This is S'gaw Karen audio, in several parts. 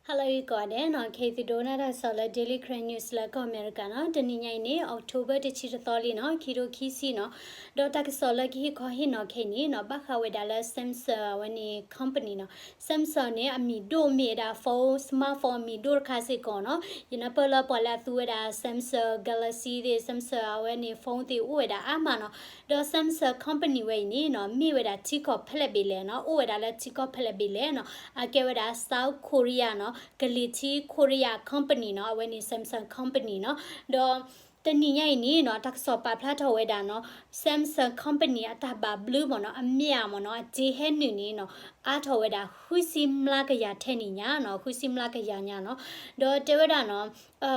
Hello ကိးဂၤဒဲးနီၤ, ခဲအံၤသုဒိးနၢ်တၢ်ကစီၣ်လၢ Daily Karen News လၢကီၢ်အမဲရကၤနီၤ, တနံၤညါအံၤန့ၣ် October တဆံတသီလံနီၤ, ခံထိခံဆံနီၤ, ဒီးတၢ်ကစီၣ်လၢကဟ့ၣ်ခီဟ့ၣ်နီၤခဲအံၤန့ၣ်နီၤ, ဘၣ်ဃးဝဲဒၣ်လၢ Samsung အဝဲန့ၣ် company နီၤ, Samsung န့ၣ် အမံၤဒိၣ်မ့ၢ်ဝဲဒၣ် phone, smartphone အမံၤဒိၣ်တခါစ့ၢ်ကီးနီၤ, ယနၢ်ပၢၢ်လၢပှၤလၢအသူဝဲဒၣ် Samsung Galaxy သ့ၣ် Samsung အဝဲန့ၣ် phone သ့ၣ်အိၣ်ဝဲဒၣ်အါမးနီၤ, ဒီး Samsung company ဝဲအံၤန့ၣ်နီၤ, မ့ၢ်ဝဲဒၣ်ထံကီၢ်ဖဲလဲၣ်ဘ့ၣ်လဲၣ်နီၤ, အိၣ်ဝဲဒၣ်လၢထံကီၢ်ဖဲလဲၣ်ဘ့ၣ်လဲၣ်နီၤ, အကဲဝဲဒၣ် South Korea နီၤ, ကလံၤထံ Korea company နီၤ, အဝဲန့ၣ် Samsung company နီၤ, ဒီးတနံၤညါအံၤန့ၣ်နီၤ, တၢ်ကစီၣ်ပာ်ဖျါထီၣ်ဝဲဒၣ်နီၤ, Samsung company အတၢ်ဘၣ်ဘျုးမ့ၢ်နီၤ, အမျးမ့ၢ်နီၤ, အစ့ဟဲနုာ်န့ၣ်နီၤ, အါထီၣ်ဝဲဒၣ် ဃုဆံမျးကယၤထဲန့ၣ်ညါနီၤ, ဃုဆံမျးကယၤညါနီၤ, ဒီးတဲဝဲဒၣ်နီၤ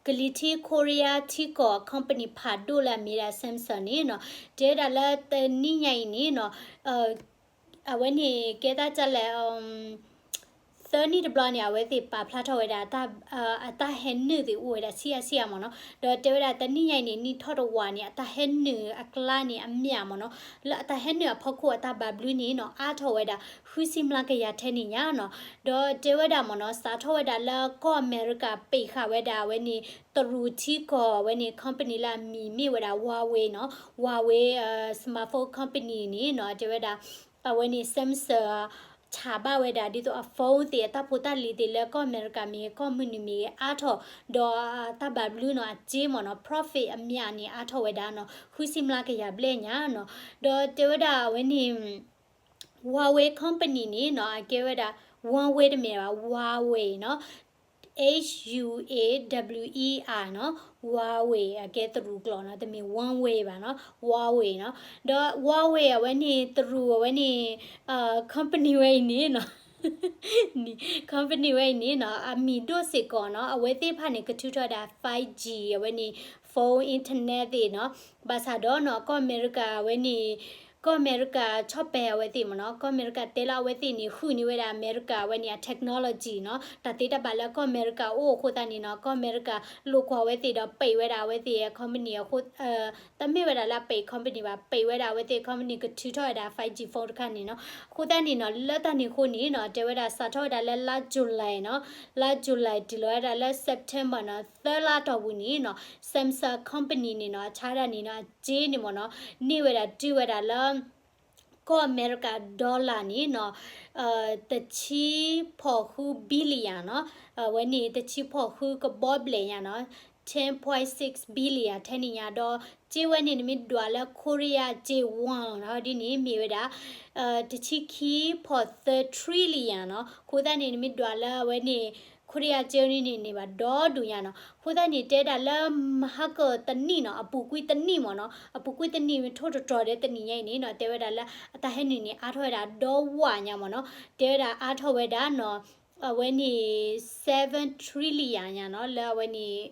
ကလံၤထံ Korea ထံကီၢ် company ဖးဒိၣ်လၢအမ့ၢ်ဒၣ် Samsung န့ၣ်နီၤ, တဲဝဲဒၣ်လၢတနံၤညါအံၤန့ၣ်နီၤ, အဝဲန့ၣ်ကဲတၢ်ကလဲၣ်, သၢနံၣ်တဘျီန့ၣ် အဝဲသ့ၣ်ပာ်ဖျါထီၣ်ဝဲဒၣ် အတၢ်ဟဲနုာ်သ့ၣ်အိၣ်ဝဲဒၣ်ဆံးအါဆံးအါမ့ၢ်နီၤ, ဒီးတဲဝဲဒၣ်တနံၤညါအံၤန့ၣ် နံၣ်ထီၣ်တဝာ်န့ၣ် အတၢ်ဟဲနုာ်အကျါန့ၣ် အမျးမ့ၢ်နီၤ, လၢအတၢ်ဟဲနုာ်အဖီခိၣ်အတၢ်ဘၣ်ဘျုးန့ၣ်နီၤ, အါထီၣ်ဝဲဒၣ် ဃုဆံမျးကယၤထဲန့ၣ်ညါနီၤ, ဒီးတဲဝဲဒၣ်မ့ၢ်နီၤ, စးထီၣ်ဝဲဒၣ်လၢကီၢ်အမဲရကၤပံးဃာ်ဝဲဒၣ်အဝဲန့ၣ် တရူးထံကီၢ်အဝဲန့ၣ် company လၢအမံၤမ့ၢ်ဝဲဒၣ် Huawei နီၤ, Huawei smartphone company န့ၣ်နီၤ, တဲဝဲဒၣ် အဝဲန့ၣ် Samsung ဆးဘၣ်ဝဲဒၣ် ဒ်သိးအ phone သ့ၣ် အတၢ်ဖိတၢ်လံၤသ့ၣ်လၢကီၢ်အမဲရကၤမ့ၢ်ဂ့ၤ ကီၢ်မုၢ်နုာ်မ့ၢ်ဂ့ၤ အါထီၣ်, ဒီးတၢ်ဘၣ်ဘျုးနီၤ အစ့မ့ၢ်နီၤ profit အမျးန့ၣ် အါထီၣ်ဝဲဒၣ်နီၤ ဃုဆံမျးကယၤဘျဲၣ်ညါနီၤ, ဒီးတဲဝဲဒၣ်အဝဲန့ၣ် Huawei company န့ၣ်နီၤ အကဲဝဲဒၣ် Huawei တမ့ၢ်ဘၣ် Huawei နီၤ, H U A W E I နီၤ, Huawei အကဲတရူးကျိာ်နီၤ, တမ့ၢ် Huawei ဘၣ်နီၤ, Huawei နီၤ, ဒီး Huawei အဝဲန့ၣ် တရူးအဝဲန့ၣ် company ဝဲအံၤန့ၣ်နီၤ company ဝဲအံၤန့ၣ်နီၤ အမံၤဒိၣ်စ့ၢ်ကီးနီၤ, အဝဲသ့ၣ်တဖၣ်န့ၣ် ကထုးထီၣ်ဝဲဒၣ် five G အဝဲန့ၣ် phone internet သ့ၣ်နီၤ, ဘၣ်ဆၣ်ဒီးနီၤ ကီၢ်အမဲရကၤအဝဲန့ၣ် ကီၢ်အမဲရကၤဆီၣ်ပဲာ်အဝဲသ့ၣ်မ့ၢ်နီၤ, ကီၢ်အမဲရကၤတဲလၢအဝဲသ့ၣ်န့ၣ် ဃုန့ၢ်ဝဲဒၣ်အမဲရကၤအဝဲန့ၣ် အ technology နီၤ, တၢ်သ့တၢ်ဘၣ်လၢကီၢ်အမဲရကၤအိၣ်အဃိသတးန့ၣ်နီၤ, ကီၢ်အမဲရကၤလိာ်ကွၢ်ဝဲသ့ၣ်ဒီးပံးဝဲဒၣ်အဝဲသ့ၣ်အ company အဃိ တမ့ၢ်ဝဲဒၣ်လၢအပံး company ဘၣ်, ပံးဝဲဒၣ်အဝဲသ့ၣ် company ကထုးထီၣ်ဝဲဒၣ် five G phone တခါန့ၣ်နီၤ, အဃိသတးန့ၣ်နီၤ လၢတၢ်န့ၣ်အဃိန့ၣ်နီၤ တဲဝဲဒၣ်စးထီၣ်ဝဲဒၣ်လၢ လါ July နီၤ, လါ July တုၤလီၤဝဲဒၣ်လၢ September နီၤ သၢလါအတီၢ်ပူၤန့ၣ်နီၤ Samsung company န့ၣ်နီၤ အဆါဝဲဒၣ်န့ၣ်နီၤ အစ့န့ၣ်မ့ၢ်နီၤ န့ၢ်ဝဲဒၣ်တုၤဝဲဒၣ်လၢ ကီၢ်အမဲရကၤ dollar န့ၣ်နီၤ တဆံဖီၣ်ဃု billion နီၤ, အဝဲန့ၣ် တဆံဖီၣ်ဃုကဘီဘျဲၣ်ညါနီၤ, ten point six billion ထဲန့ၣ်ညါဒီး စ့ဝဲန့ၣ် နမ့ၢ်ဒွးလၢ ခိရံယါစ့ ဝွန် နီၤ ဒ်န့ၣ် မ့ၢ်ဝဲဒၣ် တဆံခံဖီၣ်သၢ trillion နီၤ, အဃိသတးန့ၣ် နမ့ၢ်ဒွးလၢအဝဲန့ၣ် ခိရံယါစ့န့ၣ်န့ၣ် န့ၢ်ဘၣ်ဒီဒူၣ်ညါနီၤ, အဃိသတးန့ၣ် တဲဒၣ်လၢမဟါကတနံၣ်နီၤ အပူၤကွံာ်တနံၣ်မ့ၢ်နီၤ အပူၤကွံာ်တနံၣ်မ့ၢ်ထိၣ်တတြီၤဒီးတနံၣ်ညါအံၤန့ၣ်နီၤ တဲဝဲဒၣ်လၢအတၢ်ဟဲနုာ်န့ၣ် အါထီၣ်ဝဲဒၣ်ဒီဝးညါမ့ၢ်နီၤ, တဲဝဲဒၣ်အါထီၣ်ဝဲဒၣ်နီၤ အဝဲန့ၣ် seven trillion ညါနီၤ လၢအဝဲန့ၣ်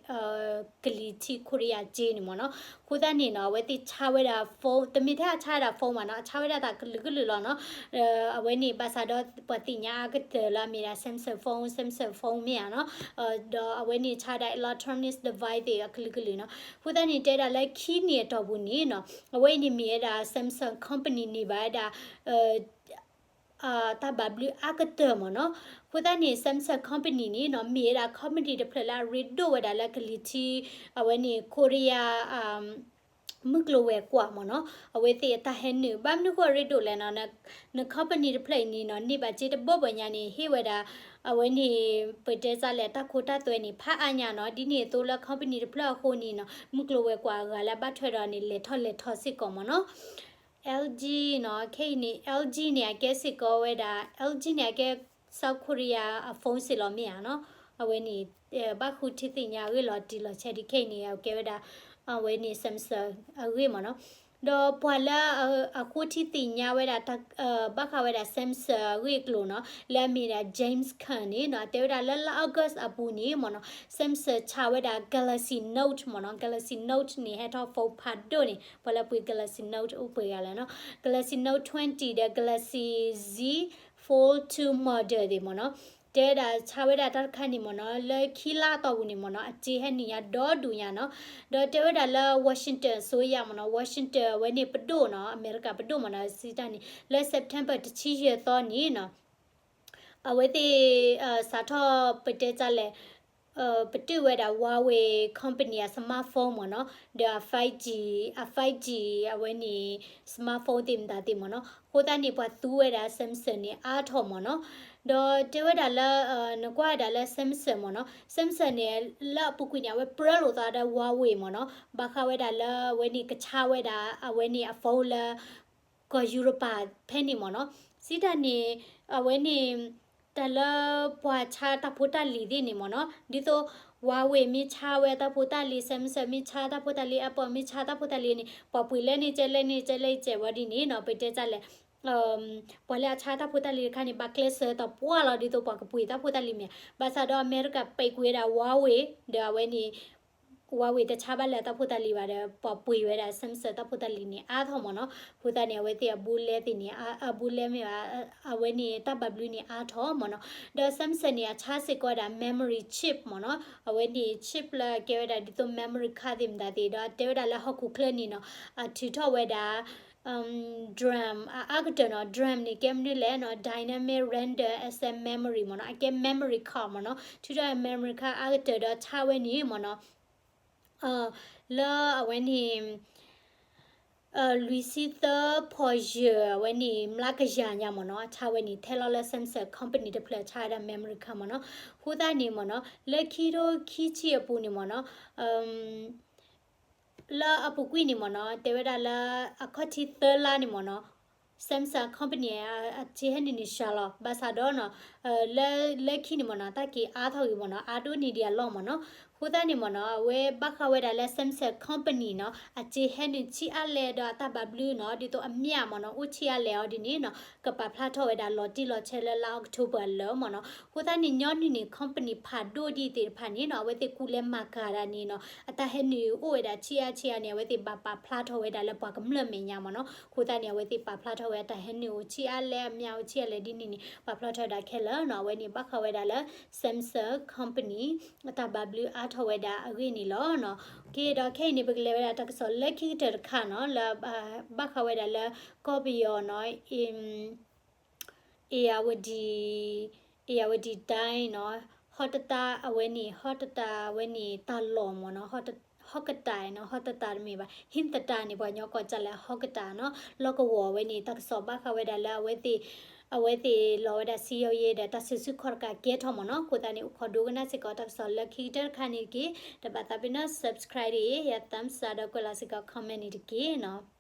ကလံၤထံးခိရံယါစ့န့ၣ်မ့ၢ်နီၤ, အဃိသတးန့ၣ်နီၤ အဝဲသ့ၣ်ဆါဝဲဒၣ် phone တမ့ၢ်ထဲအဆါဝဲဒၣ် phone ဘၣ်နီၤ အဆါဝဲဒၣ်တၢ်ကလုာ်ကလုာ်လီၤနီၤ, အဝဲန့ၣ် ဘၣ်ဆၣ်ဒီးပှၤသ့ၣ်ညါအါကတၢၢ်လၢအမ့ၢ်ဒၣ် Samsung phone, Samsung phone မ့ၢ်ဧါနီၤ, ဒီးအဝဲန့ၣ်ဆါဝဲဒၣ် electronic device သ့ၣ်အကလုာ်ကလုာ်နီၤ, အဃိသတးန့ၣ် တဲဒၣ်လၢခံနံၣ်အတီၢ်ပူၤန့ၣ်နီၤ အဝဲအံၤန့ၣ်မ့ၢ်ဝဲဒၣ် Samsung company န့ၢ်ဘၣ်ဝဲဒၣ် တၢ်ဘၣ်ဘျုးအါကတၢၢ်မ့ၢ်နီၤ, အဃိသတးန့ၣ် Samsung company န့ၣ်နီၤ မ့ၢ်ဝဲဒၣ် company တဖျၢၣ်လၢအရ့ဒိၣ်ဝဲဒၣ်လၢကလံၤထံး အဝဲန့ၣ် ခိရံယါ မုၢ်ကျိၤဝဲၤကွာ်မ့ၢ်နီၤ အဝဲသ့ၣ်အတၢ်ဟဲနုာ် ဘၣ်မနုၤဃိအရ့ဒိၣ်လဲၣ်နီၤ န company တဖျၢၣ်အံၤန့ၣ်နီၤ န့ၢ်ဘၣ်စ့တဘိဘိညါန့ၣ် ဟ့ၣ်ဝဲဒၣ် အဝဲန့ၣ် ပတဲစးလဲၣ် တၢ်ခိတၢ်သွဲန့ၣ် ဖးအါညါနီၤ ဒ်န့ၣ်အသိးလၢ company တဖျၢၣ်အဃိန့ၣ်နီၤ မုၢ်ကျိၤဝဲၤကွာ်အဂၤလၢအဘၣ်ထွဲဒီးန့ၣ် လဲၤထီၣ်လဲၤထီစ့ၢ်ကီးမ့ၢ်နီၤ L G နီၤ ခဲအံၤန့ၣ် L G န့ၣ် အကဲစ့ၢ်ကီးဝဲဒၣ် L G န့ၣ် အကဲ South Korea အ phone စ့ၢ်လီၤမ့ၢ်ဧါနီၤ အဝဲန့ၣ် ဘၣ်ဃုထံသ့ၣ်ညါအဂ့ၢ်လီၤတံၢ်လီၤဆဲးဒ်ခဲအံၤန့ၣ် အကဲဝဲဒၣ် အဝဲန့ၣ် Samsung အဂ့ၢ်မ့ၢ်နီၤ ဒီးပှၤလၢအဃိထံသ့ၣ်ညါဝဲဒၣ် ဘၣ်ဃးဝဲဒၣ် Samsung အဂ့ၢ်အကျိၤနီၤ လၢအမ့ၢ်ဒၣ် James Kern န့ၣ်နီၤ အတဲဝဲဒၣ်လၢလါ August အပူၤန့ၣ်မ့ၢ်နီၤ Samsung ဆါဝဲဒၣ် Galaxy Note မ့ၢ်နီၤ Galaxy Note န့ၣ် ဟဲထီၣ် phone ဖးဒိၣ်န့ၣ် ပှၤလၢပှ့ၤ Galaxy Note အိၣ်ပှဲၤဂၤလဲၣ်နီၤ Galaxy Note twenty ဒီး Galaxy Z Fold two model သ့ၣ်မ့ၢ်နီၤ တဲဒၣ်ဆါဝဲဒၣ်တၢ်တခါန့ၣ်မ့ၢ်နီၤ လၢခံလါအတီၢ်ပူၤန့ၣ်မ့ၢ်နီၤ အစ့ဟဲနုာ်ညါဒီဒူၣ်ညါနီၤ ဒီးတဲဝဲဒၣ်လၢ Washington အစိုးရမ့ၢ်နီၤ Washington အဝဲန့ၣ်ပဒိၣ်နီၤ အမဲရကၤပဒိၣ်မ့ၢ်နီၤ စံးတၢ်န့ၣ် လၢ September တဆံယဲၢ်သီန့ၣ်နီၤ အဝဲသ့ၣ် စးထီၣ်ပတဲတၢ်လဲၣ် ပတုာ်ဝဲဒၣ် Huawei company အ smartphone မ့ၢ်နီၤ, ဒီးအ five G အ five G အဝဲန့ၣ် smartphone သ့ၣ်မတၤသ့ၣ်မ့ၢ်နီၤ, အဃိသတးန့ၣ် ပှၤသူဝဲဒၣ် Samsung န့ၣ် အါထီၣ်မ့ၢ်နီၤ. ဒီးတဲဝဲဒၣ်လၢ နကွၢ်ဝဲဒၣ်လၢ Samsung မ့ၢ်နီၤ, Samsung န့ၣ် လၢအပူၤကွံာ်န့ၣ် အဝဲပြၢလိာ်သးဒီး Huawei မ့ၢ်နီၤ, ဘၣ်ဃးဝဲဒၣ်လၢအဝဲန့ၣ်ကဆါဝဲဒၣ် အဝဲန့ၣ်အ phone လၢ ကီၢ်ယူရပၤဖဲန့ၣ်မ့ၢ်နီၤ, စံးတၢ်န့ၣ် အဝဲန့ၣ် တၢ်လၢပှၤဆါတၢ်ဖိတၢ်လံၤသ့ၣ်န့ၣ်မ့ၢ်နီၤ, ဒ်သိး Huawei မ့ၢ်ဆါဝဲတၢ်ဖိတၢ်လံၤ, Samsung မ့ၢ်ဆါတၢ်ဖိတၢ်လံၤ, Apple မ့ၢ်ဆါတၢ်ဖိတၢ်လံၤန့ၣ် ပှၤပှ့ၤလၢန့ၣ်ကဲလဲၣ်န့ၣ်ကဲလဲၣ်ကဲဝဲဒ်န့ၣ်နီၤ, ပတဲတၢ်လဲၣ် ပှၤလၢအဆါတၢ်ဖိတၢ်လံၤတခါန့ၣ် ဘၣ်ကျဲးစၢးတီၤပှၢ်လီၤ ဒ်သိးပှၤကပှ့ၤတၢ်ဖိတၢ်လံၤမ့ၢ်, ဘၣ်ဆၣ်ဒီးအမဲရကၤပဲာ်ကွံာ်ဝဲဒၣ် Huawei ဒီးအဝဲန့ၣ် Huawei တဆါဘၣ်လၢတၢ်ဖိတၢ်လံၤဘၣ်ဒီး ပှၤပှ့ၤဝဲဒၣ် Samsung တၢ်ဖိတၢ်လံၤန့ၣ် အါထီၣ်မ့ၢ်နီၤ, အဃိသတးန့ၣ် အဝဲသ့ၣ်အဘူးလဲသ့ၣ်န့ၣ် အဘူးလဲမ့ၢ်ဘၣ် အဝဲန့ၣ် တၢ်ဘၣ်ဘျုးန့ၣ်အါထီၣ်မ့ၢ်နီၤ, ဒီး Samsung န့ၣ် အဆါစ့ၢ်ကီးဝဲဒၣ် memory chip မ့ၢ်နီၤ, အဝဲန့ၣ် chip လၢကဲဝဲဒၣ်ဒ်သိး memory card သ့ၣ်မတၤသ့ၣ် ဒီးတဲဝဲဒၣ်လၢဟီၣ်ခိၣ်ချၢန့ၣ်နီၤ အထုးထီၣ်ဝဲဒၣ် DRAM အအါကတၢၢ်နီၤ, DRAM န့ၣ် ကဲမနုၤလဲၣ်နီၤ, dynamic random access memory မ့ၢ်နီၤ, အကဲ memory card မ့ၢ်နီၤ, ထုးထီၣ် memory card အါကတၢၢ်ဒီးဆါဝဲန့ၣ်မ့ၢ်နီၤ, လၢအဝဲန့ၣ် လွံၢ်ဆံသၢ ဖီယၢၢ် အဝဲန့ၣ် မျးကယၤညါမ့ၢ်နီၤ, အဆါဝဲန့ၣ် ထဲလီၤလၢ Samsung company တဖျၢၣ်အဆါဝဲဒၣ် memory card မ့ၢ်နီၤ, အဃိသတးန့ၣ်မ့ၢ်နီၤ လၢခံထိခံဆံအပူၤန့ၣ်မ့ၢ်နီၤ လၢအပူၤကွံာ်န့ၣ်မ့ၢ်နီၤ တဲဝဲဒၣ်လၢ အခီၣ်ထံးသၢလါန့ၣ်မ့ၢ်နီၤ Samsung company အစ့ဟဲနုာ်န့ၣ်စှၤလီၤ, ဘၣ်ဆၣ်ဒီးနီၤ လၢ လၢခံန့ၣ်မ့ၢ်နီၤ တၢ်က့ၤအါထီၣ်ဂ့ၤမ့ၢ်နီၤ အါဒိၣ်န့ၢ်ဒံးအလီၢ်မ့ၢ်နီၤ, အဃိသတးန့ၣ်မ့ၢ်နီၤ အဝဲဘၣ်ဃးဝဲဒၣ်လၢ Samsung company နီၤ အစ့ဟဲနုာ်ဆံးအါလဲၣ်ဒီးအတၢ်ဘၣ်ဘျုးနီၤ ဒ်သိးအမျးမ့ၢ်နီၤ အိၣ်ဆံးအါလဲၣ်အီၤဒ်န့ၣ်နီၤ ကပာ်ဖျါထီၣ်ဝဲဒၣ်လီၤတံၢ်လီၤဆဲးလၢလါ October အလၢာ်မ့ၢ်နီၤ, အဃိသတးန့ၣ် ညီနုၢ်န့ၣ် company ဖးဒိၣ်ဒ်သ့ၣ်တဖၣ်န့ၣ်နီၤ အဝဲသ့ၣ်ကူလဲၤမၤကၤဒၣ်န့ၣ်နီၤ အတၢ်ဟဲနုာ်အိၣ်ဝဲဒၣ်ဆံးအါဆံးအါန့ၣ် အဝဲသ့ၣ်ဘၣ်ပာ်ဖျါထီၣ်ဝဲဒၣ်လၢပှၤကမျၢၢ်မဲာ်ညါမ့ၢ်နီၤ, အဃိသတးန့ၣ် အဝဲသ့ၣ်ပာ်ဖျါထီၣ်ဝဲအတၢ်ဟဲနုာ်အိၣ်ဆံးအါလဲၣ် အမျးအိၣ်ဆံးအါလဲၣ်ဒ်န့ၣ်န့ၣ် ပာ်ဖျါထီၣ်ဝဲဒၣ်ခဲလၢာ်နီၤ, အဝဲန့ၣ်ဘၣ်ဃးဝဲဒၣ်လၢ Samsung company အတၢ်ဘၣ်ဘျုးအါထီၣ်ဝဲဒၣ်အဂ့ၢ်န့ၣ်လီၤနီၤ. ကဲဒီးခဲအံၤန့ၣ် ပကလဲၤဝဲဒၣ်တၢ်ကစီၣ်လၢခံကတၢၢ်တခါနီၤ လၢ ဘၣ်ဃးဝဲဒၣ်လၢ ကီၢ်ပယီၤနီၤ အ့ၣ်ယၣ်ဝတံၣ် အ့ၣ်ယၣ်ဝတံၣ်တၢ်နီၤ ဟီၣ်တတၢ်အဝဲန့ၣ် ဟီၣ်တတၢ်အဝဲန့ၣ် တၢ်လီၢ်မ့ၢ်နီၤ ဟီၣ်ကတၢ်နီၤ ဟီၣ်တတၢ်တမ့ၢ်ဘၣ် ဟံၣ်သတၢ်န့ၣ် ပှၤကညီကိးဒ်လဲၣ်ဟီၣ်ကတၢ်နီၤ လီၢ်ကဝီၤအဝဲန့ၣ် တၢ်ကစီၣ်ဘၣ်ဃးဝဲဒၣ်လၢအဝဲသ့ၣ် အဝဲသ့ၣ်လီၤဝဲဒၣ်စံယိၤယ့ဒီးတၢ်စုဆူၣ်ခီၣ်တကးကဲထီၣ်မ့ၢ်နီၤ အဃိသတးန့ၣ် အိၣ်ခိးဒိကနၣ်စ့ၢ်ကီးတၢ်ကစီၣ်လၢခံကတၢၢ်တခါန့ၣ်တက့ၢ် တဘၣ်သးပ့ၤနီၣ် subscribe တဂ့ၤ ယ thumbs up ဒီးကွဲးလီၤစ့ၢ်ကီး comment န့ၣ်တက့ၢ်နီၤ.